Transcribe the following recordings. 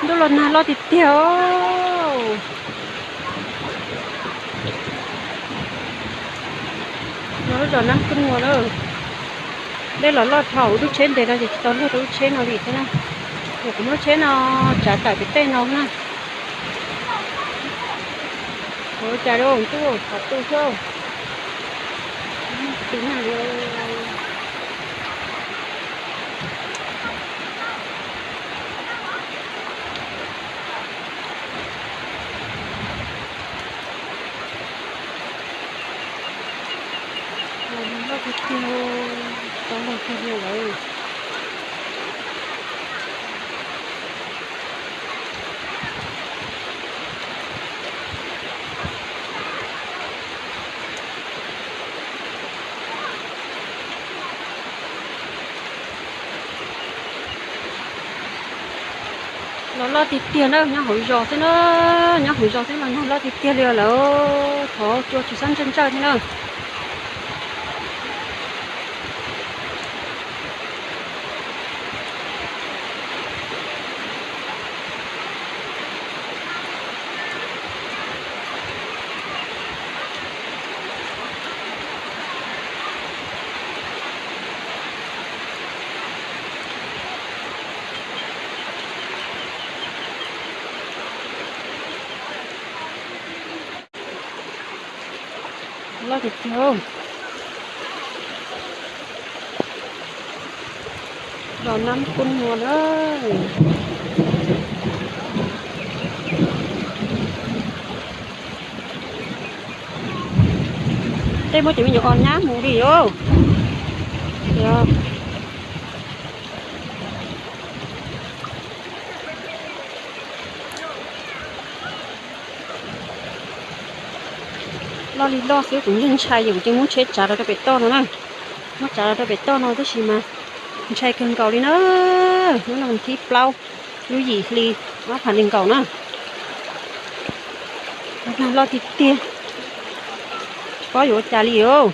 Ntuj los nag loj tiag tiag. Lub zos Nab Kub Muas na. Dej los loj dhau, lub tsheb ntes no ces tsis tau luag rau lub tsheb no li thiab na. Ces kuv muab tsheb no tsav tawm pem tej no na. Ua cas ntuj qhov tu xwb. Tiv nag li. Loj tiag tiag, tau loj tiag tiag lawm. Los loj tiag tiag na, nyob hauv zos xwb na, nyob hauv zos xwb mas nag loj tiag tiag li lawm, qhov tsua tsis txhob ntsawj ntsawj thiab na. Loj tiag tiag. Zos Nab Kub Muas na. Tej muab cov me nyuam os nyab mus li os. Loj li loj xwb, kuv ntshai ntshai ces kuv cia muab tsheb tsav los rau pem toj no na. Muab tsav los rau pem toj no tab sis mas ntshai kawg nkaus li na. Hnub no thib plaub lub yim hli ob phav nees nkaum na. Nag loj tiag tiag, tsis paub yuav ua cas li os.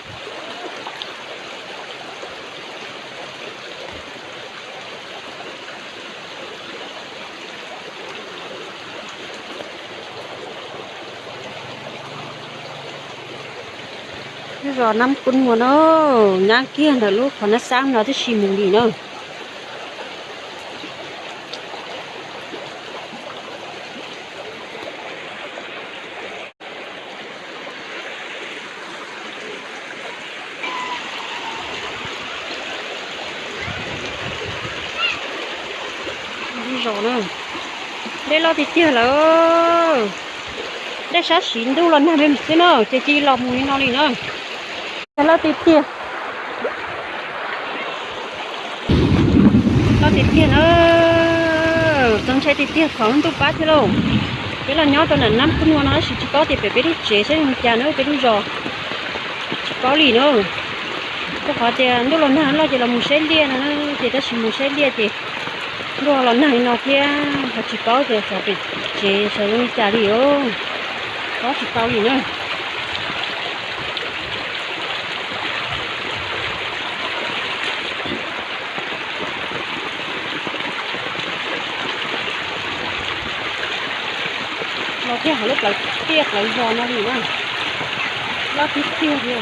Lub zos Nab Kub Muas no, nyab kiag ntawm lub qhov nab xab no tib si mus li na. Zos na, dej loj tiag tiag lawm. Dej sab siv ntuj los nag me xwb na, ces cia los mus li no li na. Loj tiag tiag. Loj tiag tiag na. Txaus ntshai tiag tiag, thov ntuj pab thiab lauj. Peb los nyob rau nram Nab Kub Muas no tab sis tsis paub tias pem peb lub tsev saib zoo li cas na peb lub zos. Tsis paub li na. Rau qhov tias ntuj los nag loj ces los mus saib liaj no na, ces tab sis mus saib liaj ces ntuj los nag li no thiab ho tsis paub tias xyov pem tsev xyov zoo li cas li os. Paub tsis tau li na. Los thiaj hauv lub plawv tiaj plawv zos no li na. Loj tiag tiag li.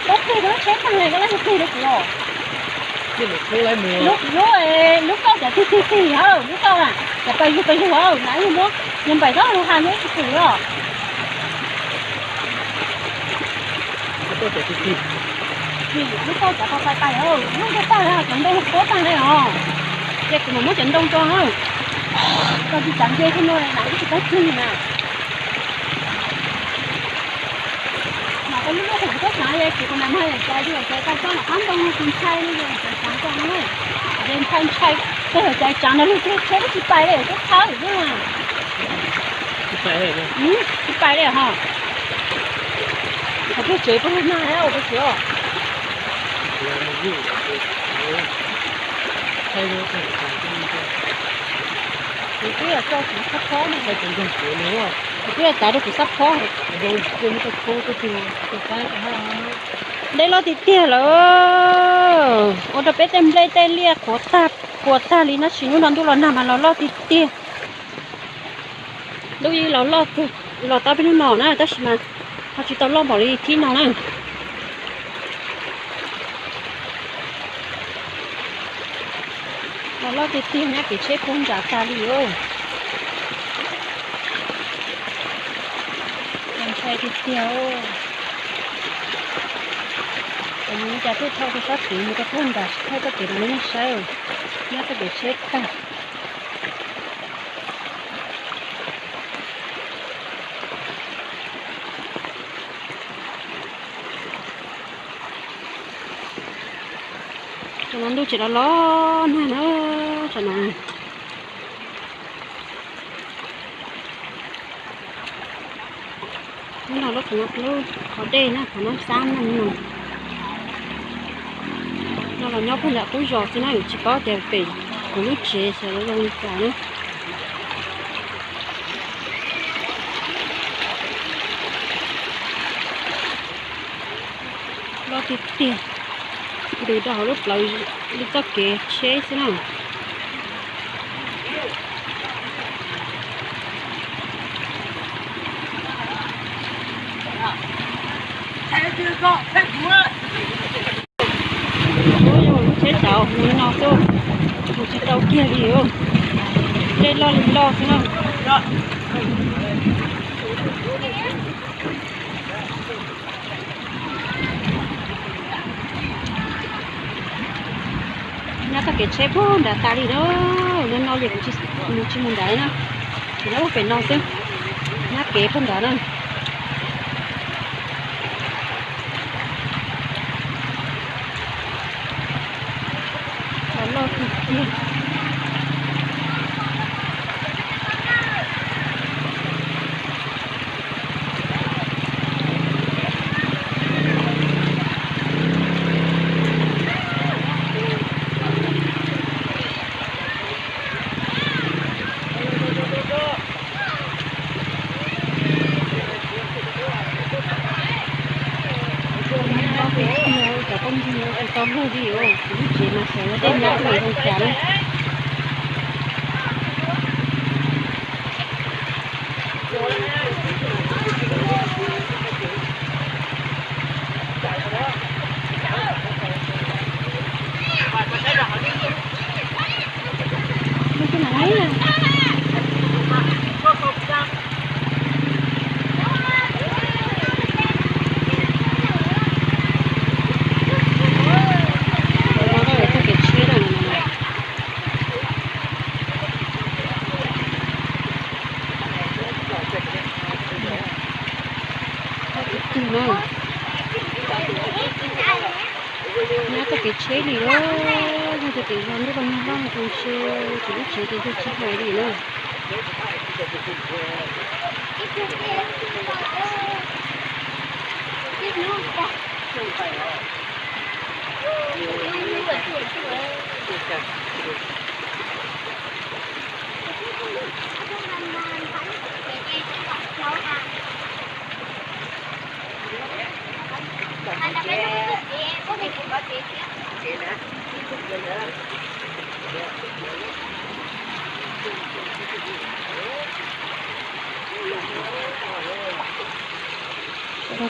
Koj plig koj lub tsheb tag li koj laj plig rau kuv os. Lub, lub, lub kauj cov tig tig tig hauj, lub kauj na, cov pawg lug pawg lug hauj, nab yug muab, yog npaim tau lug has muab ib tug plig os. Lub kauj cov pais pais hauj, lub ntoo tag li, cov ntoo puab tag li os. Ces kuv mam muab cov ntoo rau na. Koj tsis txav nce thiab no na, ib tsis tau plig na. Mas koj lub lub hum koj xav ces kuv kuv nam mag yam caiv yam caiv tau koj mam qab ntoo tus ntshai li yam caiv tsav koj na. Ces ntshai ntshai koj yam caiv tsav ntawd lug tsheb tsis pais li koj thawb na. Tsis pais li ho. Qhov peb tsev puas nag ua peb tsev os. Kuv twb yog tso kuv khob khob no. Twb tav rau kuv xab phob. Dej loj tiag tiag lawm, ua rau peb tej nplej tej liaj qhuav tag, qhuav tag li na, tab sis hnub no ntuj los nag mas los loj tiag tiag. Ntuj yeej los loj tiag, los tau peb hnub no na, tab sis mas ho tsis tau loj npaum li thib no na. Los loj tiag tiag, nyab kev tsheb puag nram tas li os. Ntshai tiag tiag. Ces mus li cas tuaj thauj rau sab tid, mus rau puag nram tsis thauj txoj kev no nej saib, nyab txoj kev tsheb tag. Tam no ntuj tseem los los nag na, tam no. Hnub no lub qhov, lub qhov dej na, qhov no xab na no. No los nyob puag nram qub zos xwb na, tsis paub tias pem kuv lub tsev xyov yuav zoo li cas na. Loj tiag tiag, ntws rau hauv lub plawv li txoj kev tsheb xwb na. Lub tsheb tsaus mus li no xwb, mus tsis tau kiag li os. Dej loj li loj xwb na. Nyab txoj kev tsheb puag nram tas li na, no no ces kuv mus tsis mus nrad na, ces nyob puag pem no xwb, nyab kev puag nrad na. Los loj tiag tiag. Cov phooj ywg, tsis tau luag li os, kuv lub tsev mas xyov yog dej nyab los zoo cas na. Tus na, nyab txoj kev tsheb li lawm, yog tias pem zos ntuj los nag loj no ces ntshe kuv lub tsev ces yog tsis hais li na.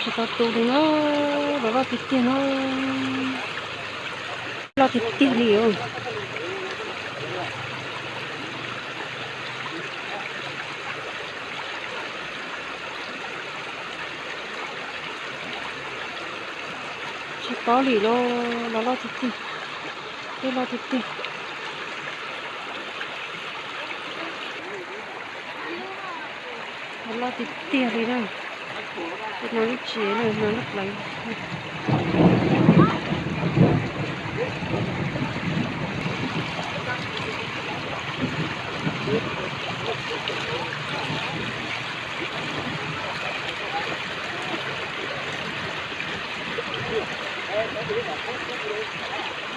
Tsis tau tu li na, los loj tiag tiag na, loj tiag tiag li os. Tsis paub li los, los loj tiag tiag, dej loj tiag tiag. Los loj tiag tiag li na. Peb no lub tsev na, no lub plawv.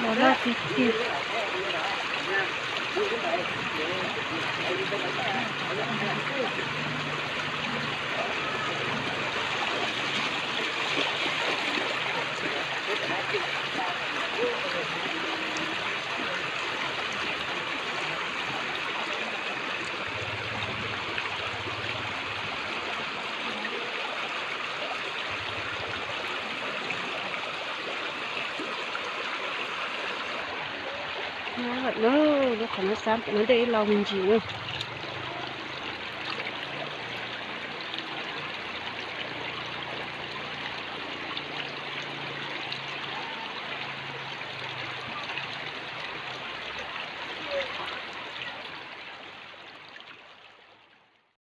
Los loj tiag tiag. Lawm na, lub qhov no xab tam no dej ib lo me ntsis na.